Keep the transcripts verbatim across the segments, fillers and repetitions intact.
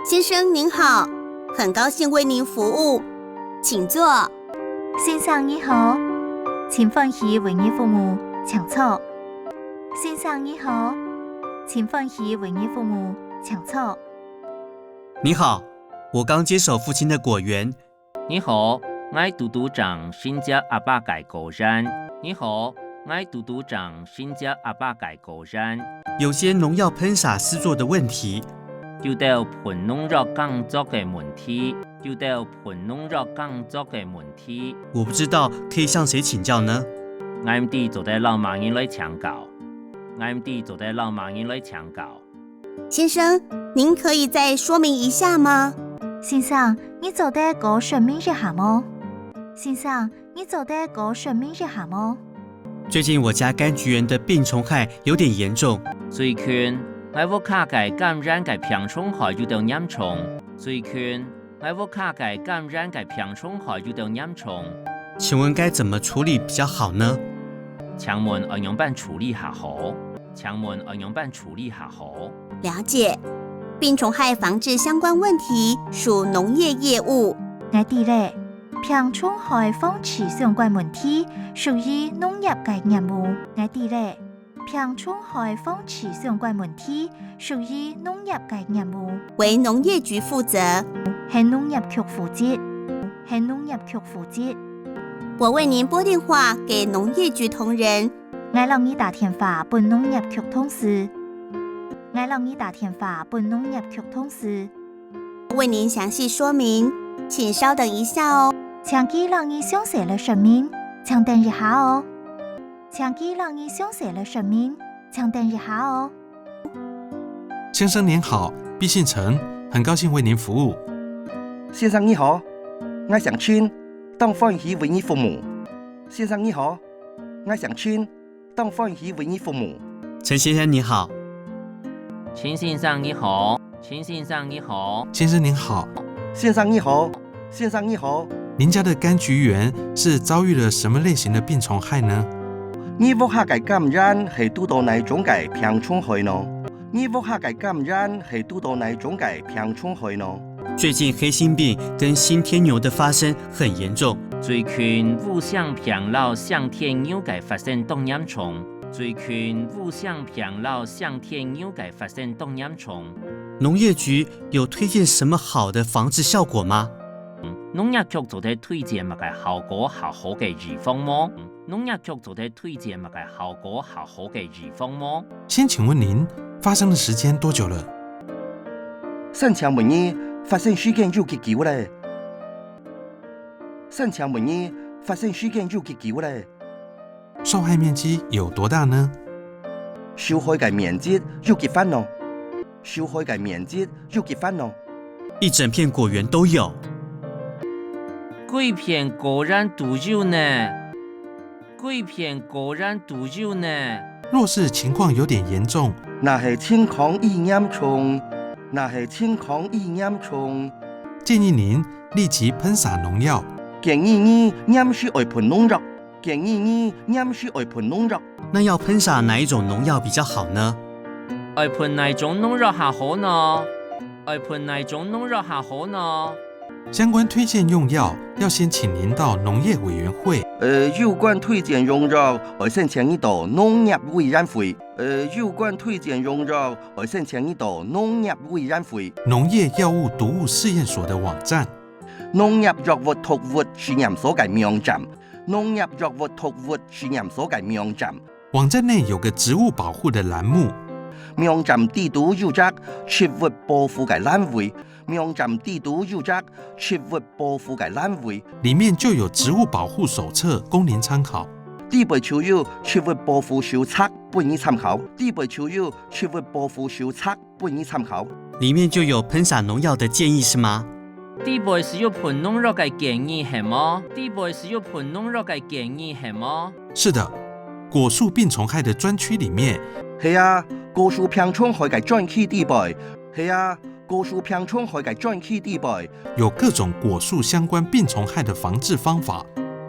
先生您好，很高兴为您服务，请坐。先生你好，真歡喜為你服務，請坐。先生你好，真歡喜為你服務，請坐。你好，我刚接手父亲的果園。你好，𠊎堵堵正承接阿爸个果園。你好，𠊎堵堵正承接阿爸个果園。有些農药喷灑施作的问題。有兜噴農藥耕作个問題，有兜噴農藥耕作个問題。我不知道可以向誰請教呢？𠊎毋知做得摎麼人來請教，𠊎毋知做得摎麼人來請教。先生，您可以再说明一下吗？先生，你做得過說明一下無？先生，你做得過說明一下無？最近我家柑橘園的病虫害有点严重。最近，𠊎屋下个柑園个病蟲害有兜嚴重。最近，𠊎屋下个柑園个病蟲害有兜嚴重。请问该怎么处理比较好呢？请问愛仰般處理較好？请问愛仰般处理較好？了解，病虫害防治相关问题属农业业务。𠊎知了，病蟲害防治相关问题屬於農業个業務。𠊎知了，病蟲害防治相关问题屬於農業个業務。为农业局负责。係農業局負責。係農業局負責。我为您拨电话给农业局同仁。𠊎摎你打電話分農業局同事。𠊎摎你打電話分農業局同事。为您详细说明，请稍等一下哦。請佢摎你詳細來說明，請等一下哦。請佢摎你詳細來說明，請等一下哦。先生您好，敝姓陳，很高兴为您服务。先生你好，𠊎姓陳，當歡喜為你服務。先生你好，𠊎姓陳，當歡喜為你服務。陈先生你好。陈先生你好。陈先生你好。先生您好。先生你好。先生你好。您家的柑橘园是遭遇了什么类型的病虫害呢？你屋下个柑園係堵到哪種个病蟲害呢？你屋下个柑園係堵到哪種个病虫害呢？最近黑心病跟新天牛的发生很严重。最近烏星病摎新天牛个發生當嚴重。最近烏星病摎新天牛个發生當嚴重。农业局有推荐什么好的防治效果吗？農業局做得推薦麼个效果較好个預防無？農業局做得推薦麼个效果較好个預防無？先请问您，发生的时间多久了？先请问你，發生時間有幾久了？先請問你，發生時間有幾久了？受害面积有多大呢？受害个面積有幾闊呢？受害个面積有幾闊呢？一整片果園都有。歸片果園都有呢。 歸片果園都有呢。若是情况有点严重，若係情況已嚴重，若係情況已嚴重，建议您立即喷洒农药。建议你黏時愛噴農藥。建议你黏時愛噴農藥。那要喷洒哪一种农药比较好呢？愛噴哪種農藥較好呢？愛噴哪種農藥較好呢？ 相关推荐用药要先请您到农业委员会。呃，有關推薦用藥，愛先請你到農業委員會。呃，有關推薦用藥，愛先請你到農業委員會。農业药物毒物试验所的网站。農業藥物毒物試驗所个網站。農業藥物毒物試驗所个網站。 网站内有个植物保护的栏目。網站底肚有隻植物保護个欄位。網站底肚有隻植物保護个欄位。里面就有植物保护手册供您参考。底背就有植物保護手冊分你參考。底背就有植物保護手冊分你參考。里面就有喷洒农药的建议是吗？底背就有噴農藥个建議係無？底背就有噴農藥个建議係無？ 是的，果树病虫害的专区里面，係啊，果樹病蟲害个專區底背。係啊，果樹病蟲害个專區底背，有各种果树相关病虫害的防治方法。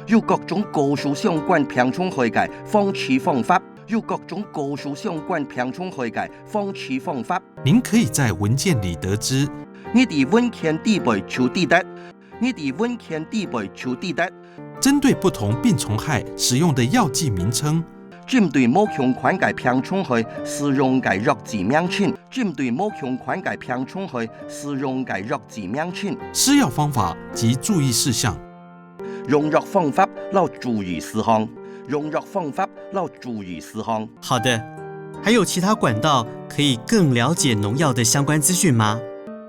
有各種果樹相關病蟲害个防治方法。有各種果樹相關病蟲害个防治方法。您可以在文件里得知。你在文獻底背就知得，你在文獻底背就知得。針對不同病蟲害使用的藥劑名稱，針對無共款个病蟲害使用个藥劑名稱，針對無共款个病蟲害使用个藥劑名稱。施藥方法及注意事項。用藥方法摎注意事項，用藥方法摎注意事項。好的，还有其他管道可以更了解农药的相关资讯吗？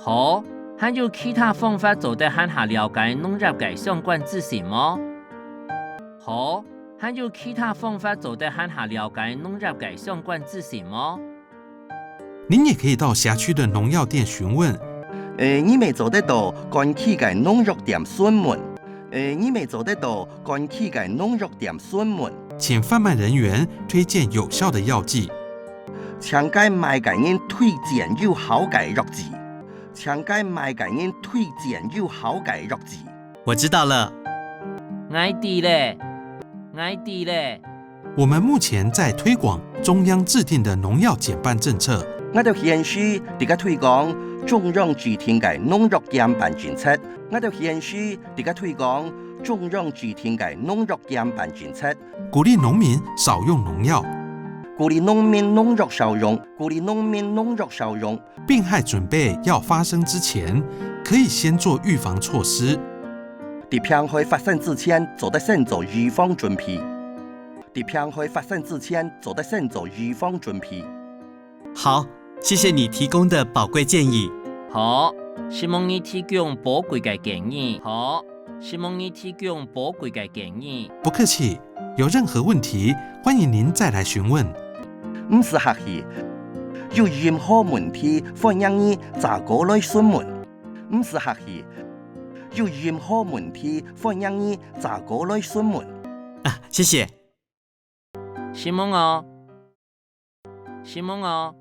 好，還有其他方法做得還較了解農藥个相關資訊無？好，還有其他方法做得還較了解農藥个相關資訊無？您也可以到辖区的农药店询问。呃，你乜做得到管區个農藥店詢問。呃，你乜做得到管區个農藥店詢問。请贩卖人员推荐有效的药剂。请该卖个人推荐有效个药剂。请该卖个人推荐有效个药剂。我知道了。 𠊎知咧，𠊎知咧。我们目前在推广中央制定的农药减半政策。 𠊎兜現時在該推廣中央制定个農藥減半政策。𠊎兜現時在該推廣中央制定个農藥減半政策。鼓励农民少用农药。鼓勵農民農藥少用。鼓勵農民農藥少用。病害准备要发生之前，可以先做预防措施。在病害發生之前，做得先做預防準備。在病害發生之前，做得先做預防準備。好，谢谢你提供的宝贵建议。好，承蒙你提供寶貴个建議。好，承蒙你提供寶貴个建議。不客气，有任何问题，欢迎您再来询问。毋使客氣，有任何問題，歡迎你再過來詢問。毋使客氣，有任何問題，歡迎你再過來詢問。啊，谢谢。承蒙哦，承蒙哦。